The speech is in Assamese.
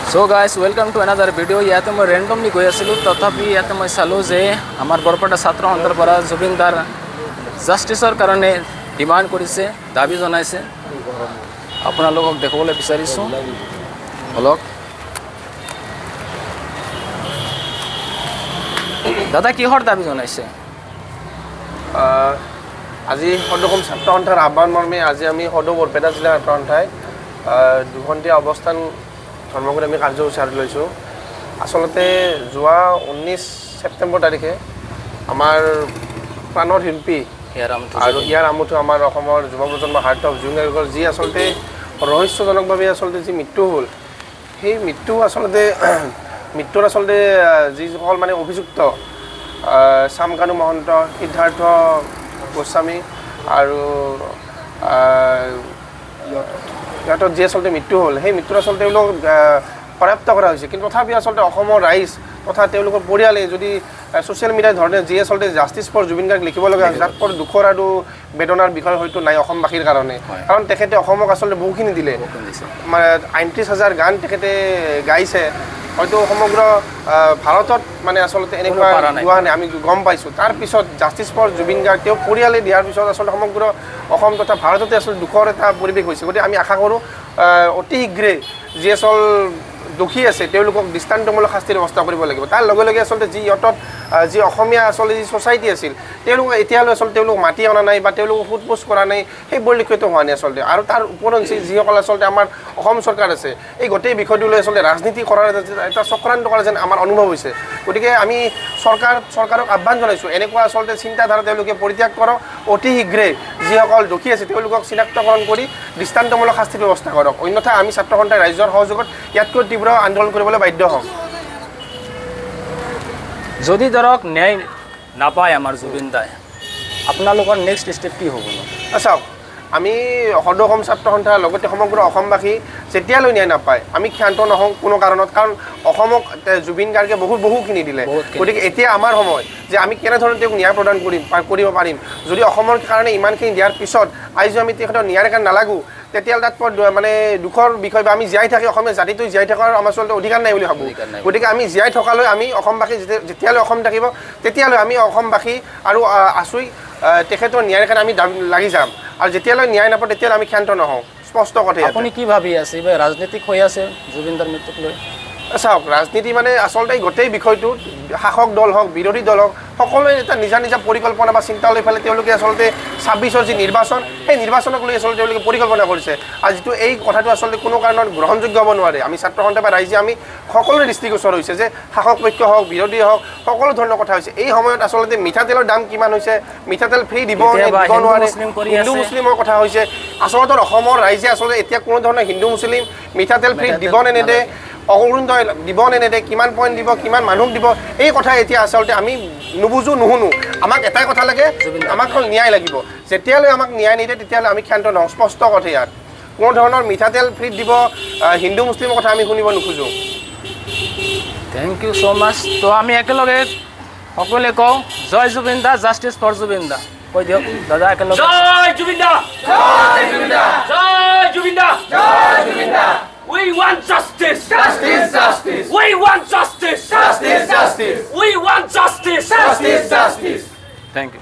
So guys, welcome to another video. ইয়াতে মই ৰেণ্ডমলি গৈ আছিলোঁ, তথাপি ইয়াতে মই চালোঁ যে আমাৰ বৰপেটা ছাত্ৰ সন্থাৰ পৰা জুবিন দাৰ জাষ্টিছৰ কাৰণে ডিমাণ্ড কৰিছে, দাবী জনাইছে। আপোনালোকক দেখুৱাবলৈ বিচাৰিছোঁ অলপ। দাদা, কিহৰ দাবী জনাইছে? আজি সদৌ অসম ছাত্ৰ সন্থাৰ আহ্বান মৰ্মে আজি আমি সদৌ বৰপেটা জিলা ছাত্ৰ সন্থাই 2 ঘণ্টীয়া অৱস্থান ধৰ্মঘট আমি কাৰ্যসূচী হাতত লৈছোঁ। আচলতে যোৱা 19 ছেপ্টেম্বৰ তাৰিখে আমাৰ প্ৰাণৰ শিল্পী হিয়াৰ আমঠু আৰু ইয়াৰ আমঠু, আমাৰ অসমৰ যুৱ প্ৰজন্ম, হাৰ্ট অফ জুবিন গাৰ্গৰ যি আচলতে ৰহস্যজনকভাৱে আচলতে যি মৃত্যু হ'ল, সেই মৃত্যু আচলতে মৃত্যুৰ আচলতে যিসকল মানে অভিযুক্ত শ্যামকানু মহন্ত, সিদ্ধাৰ্থ গোস্বামী আৰু সিহঁতৰ যি আচলতে মৃত্যু হ'ল, সেই মৃত্যুৰ আচলতে তেওঁলোক কৰায়ত্ব কৰা হৈছে। কিন্তু তথাপি আচলতে অসমৰ ৰাইজ তথা তেওঁলোকৰ পৰিয়ালে যদি ছ'চিয়েল মিডিয়াৰ ধৰণে যি আচলতে জাষ্টিছ ফৰ জুবিন গাৰ্গ লিখিব লগা হৈছে, তাতকৈ দুখৰ আৰু বেদনাৰ বিষয় হয়তো নাই অসমবাসীৰ কাৰণে। কাৰণ তেখেতে অসমক আচলতে বহুখিনি দিলে। দিছে। মানে 38 হাজাৰ গান তেখেতে গাইছে। হয়তো সমগ্ৰ ভাৰতত মানে আচলতে এনেকুৱা পাৰা নাই। গোৱা নাই, আমি গম পাইছোঁ। তাৰপিছত জাষ্টিছ ফৰ জুবিন গাৰ্গ তেওঁ পৰিয়ালে দিয়াৰ পিছত আচলতে সমগ্ৰ অসম তথা ভাৰততে আচলতে দুখৰ এটা পৰিৱেশ হৈছে। গতিকে আমি আশা কৰোঁ, অতি শীঘ্ৰে যি আচল দোষী আছে, তেওঁলোকক দৃষ্টান্তমূলক শাস্তিৰ ব্যৱস্থা কৰিব লাগিব। তাৰ লগে লগে আচলতে যি ইহঁতত যি অসমীয়া আচলতে যি ছ'চাইটি আছিল, তেওঁলোকক এতিয়ালৈ আচলতে তেওঁলোক মাতি অনা নাই বা তেওঁলোকক সোধ পোছ কৰা নাই, সেই পৰিলক্ষিত হোৱা নাই আচলতে। আৰু তাৰ উপৰঞ্চি যিসকল আচলতে আমাৰ অসম চৰকাৰ আছে, এই গোটেই বিষয়টো লৈ আচলতে ৰাজনীতি কৰাৰ এটা চক্ৰান্ত কৰা যেন আমাৰ অনুভৱ হৈছে। গতিকে আমি চৰকাৰক আহ্বান জনাইছোঁ, এনেকুৱা আচলতে চিন্তাধাৰা তেওঁলোকে পৰিত্যাগ কৰক। অতি শীঘ্ৰে যিসকল দোষী আছে, তেওঁলোকক চিনাক্তকৰণ কৰি দৃষ্টান্তমূলক শাস্তিৰ ব্যৱস্থা কৰক। অন্যথা আমি ছাত্ৰ সন্থাই ৰাইজৰ সহযোগত ইয়াতকৈ তীব্ৰ আন্দোলন কৰিবলৈ বাধ্য হ'ম। যদি ধৰক ন্যায় নাপায় আমাৰ জুবিন দাই, আপোনালোকৰ নেক্সট ষ্টেপ কি হ'বনো? চাওক, আমি সদৌ অসম ছাত্ৰ সন্থাৰ লগতে সমগ্ৰ অসমবাসী যেতিয়ালৈ ন্যায় নাপায়, আমি ক্ষান্ত নহওঁ কোনো কাৰণত। কাৰণ অসমক জুবিন গাৰ্গে বহুত বহুখিনি দিলে। বহুতখিনি। গতিকে এতিয়া আমাৰ সময় যে আমি কেনেধৰণে তেওঁক ন্যায় প্ৰদান কৰিব পাৰিম। যদি অসমৰ কাৰণে ইমানখিনি দিয়াৰ পিছত আজি আমি তেখেতৰ ন্যায়ৰ কাৰণে নালাগোঁ, তেতিয়াহ'লে তাত মানে দুখৰ বিষয় বা আমি জীয়াই থাকি, অসমীয়া জাতিটো জীয়াই থকাৰ আমাৰ আচলতে অধিকাৰ নাই বুলি ভাবোঁ। অধিকাৰ নাই। গতিকে আমি জীয়াই থকালৈ, আমি অসমবাসী যেতিয়ালৈ অসম থাকিব, তেতিয়ালৈ আমি অসমবাসী আৰু আছুই তেখেতৰ ন্যায়ৰ কাৰণে আমি লাগি যাম। আৰু যেতিয়ালৈ ন্যায় নাপাওঁ, তেতিয়ালৈ আমি ক্ষান্ত নহওঁ, স্পষ্ট কথা ইয়াতে। আপুনি কি ভাবি আছে, এইবাৰ ৰাজনীতিক হৈ আছে জুবিন দাৰ মৃত্যুক লৈ? চাওক, ৰাজনীতি মানে আচলতে এই গোটেই বিষয়টোত শাসক দল হওক, বিৰোধী দল হওক, সকলোৱে এটা নিজা নিজা পৰিকল্পনা বা চিন্তা লৈ পেলাই তেওঁলোকে আচলতে 26ৰ যি নিৰ্বাচন, সেই নিৰ্বাচনক লৈ আচলতে তেওঁলোকে পৰিকল্পনা কৰিছে। আৰু যিটো এই কথাটো আচলতে কোনো কাৰণত গ্ৰহণযোগ্য হ'ব নোৱাৰে। আমি ছাত্ৰ সন্থা বা ৰাইজে আমি সকলোৰে দৃষ্টিগোচৰ হৈছে যে শাসক পক্ষ হওক, বিৰোধী হওক, সকলো ধৰণৰ কথা হৈছে। এই সময়ত আচলতে মিঠাতেলৰ দাম কিমান হৈছে, মিঠাতেল ফ্ৰী দিব নে কেতিয়াবা দিব হিন্দু নোৱাৰে, মুছলিম কৰি হিন্দু আছে। মুছলিমৰ কথা হৈছে। আচলতে অসমৰ ৰাইজে আচলতে এতিয়া কোনো ধৰণৰ হিন্দু মুছলিম, মিঠাতেল ফ্ৰী মিঠাতেল দিব নে নেদে, অৰুণোদয় দিব নে নেদে, কিমান পইণ্ট দিব, কিমান মানুহক দিব, এই কথা এতিয়া আচলতে আমি নুবুজো, নুশুনো। আমাক এটাই কথা লাগে, জুবিন দা। আমাক হ'ল ন্যায় লাগিব। যেতিয়ালৈ আমাক ন্যায় নিদিয়ে, তেতিয়ালৈ আমি ক্ষান্ত নহওঁ, স্পষ্ট কথা। ইয়াত কোনো ধৰণৰ মিঠাতেল ফ্ৰীত দিব, হিন্দু মুছলিমৰ কথা আমি শুনিব নোখোজোঁ। Thank you so much. তো আমি একেলগে সকলোৱে কওঁ, জয় জুবিন দা, জাষ্টিছ ফৰ জুবিন দা। কৈ দিয়ক দাদা একেলগে। জয় জুবিন দা, জয় জুবিন দা, জয় জুবিন দা, জয় জুবিন দা। We want justice. Justice, justice. We want justice. Justice, justice. We want justice. Justice, justice. Thank you.